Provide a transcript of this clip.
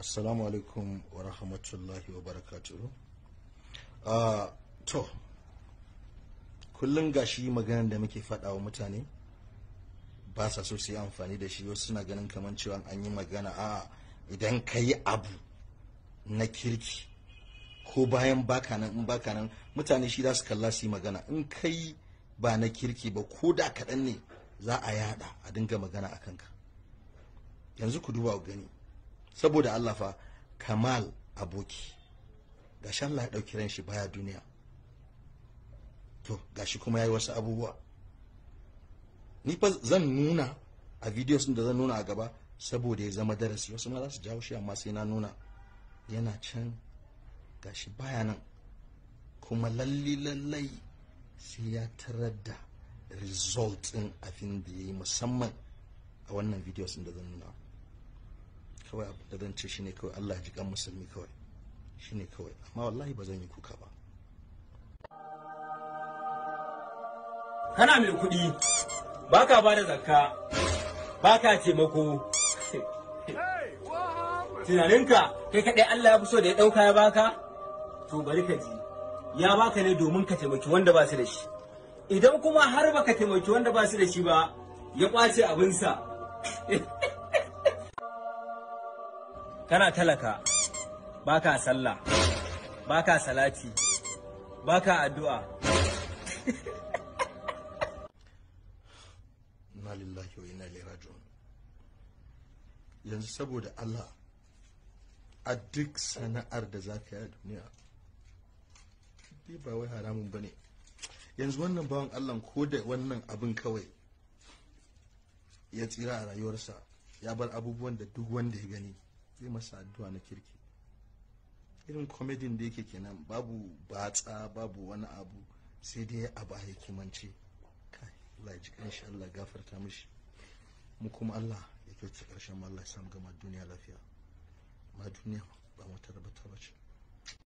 Assalamu alaikum wa rahmatullahi wa barakatuhu. To, kullum gashi maganar da muke faɗa wa mutane ba sa so su yi amfani da shi. Wasu suna ganin kamar cewa an yi magana, a idan ka yi abu na kirki ko bayan baka nan, in baka nan mutane shi za su kalla su yi magana. In kai ba na kirki ba, ko da kaɗan ne, za a yada a dinga magana a kanka. Yanzu ku duba ku gani, saboda Allah fa, Kamal Aboki, gashi Allah ya ɗauki ran shi, baya duniya. To gashi kuma yayi wasu abubuwa. Ni fa zan nuna a videos da zan nuna a gaba saboda ya zama darasi. Wasu ma za su jawo shi, amma sai na nuna. Yana can, gashi baya nan, kuma lalli lallai sai ya tarar da result ɗin abin da ya yi, musamman a wannan videos da zan nuna. Kawai abin da zan ce shine kawai Allah ya ji kan musulmi, kawai shine kawai. Amma wallahi ba zan yi kuka ba. Kana mai kuɗi, baka ba da zakka, baka taimako. Tunaninka kai kaɗai Allah ya fi so da ya ɗauka ya baka? To bari ka ji, ya baka ne domin ka taimaki wanda ba su da shi. Idan kuma har baka taimaki wanda ba su da shi ba, ya ƙwace abinsa. Kana talaka, baka sallah, baka salati, baka addu'a. Inna lillahi wa inna ilaihi raji'un. Yanzu saboda Allah, a duk sana'ar da za ka yi a duniya, dai ba wai haramun ba ne. Yanzu wannan bawan Allah, ko da wannan abin kawai ya tsira a rayuwarsa, ya bar abubuwan da duk wanda ya gani zai masa addu'a na kirki. Irin komedin da yake kenan, babu batsa, babu wani abu, sai dai abu a hikimance. Kai, Allah ya ji kanshi, Allah ya gafarta mishi, mu kuma Allah ya kyautata karshen mu, Allah ya samu gama duniya lafiya. Ma duniya ba mu tabbata ba ce.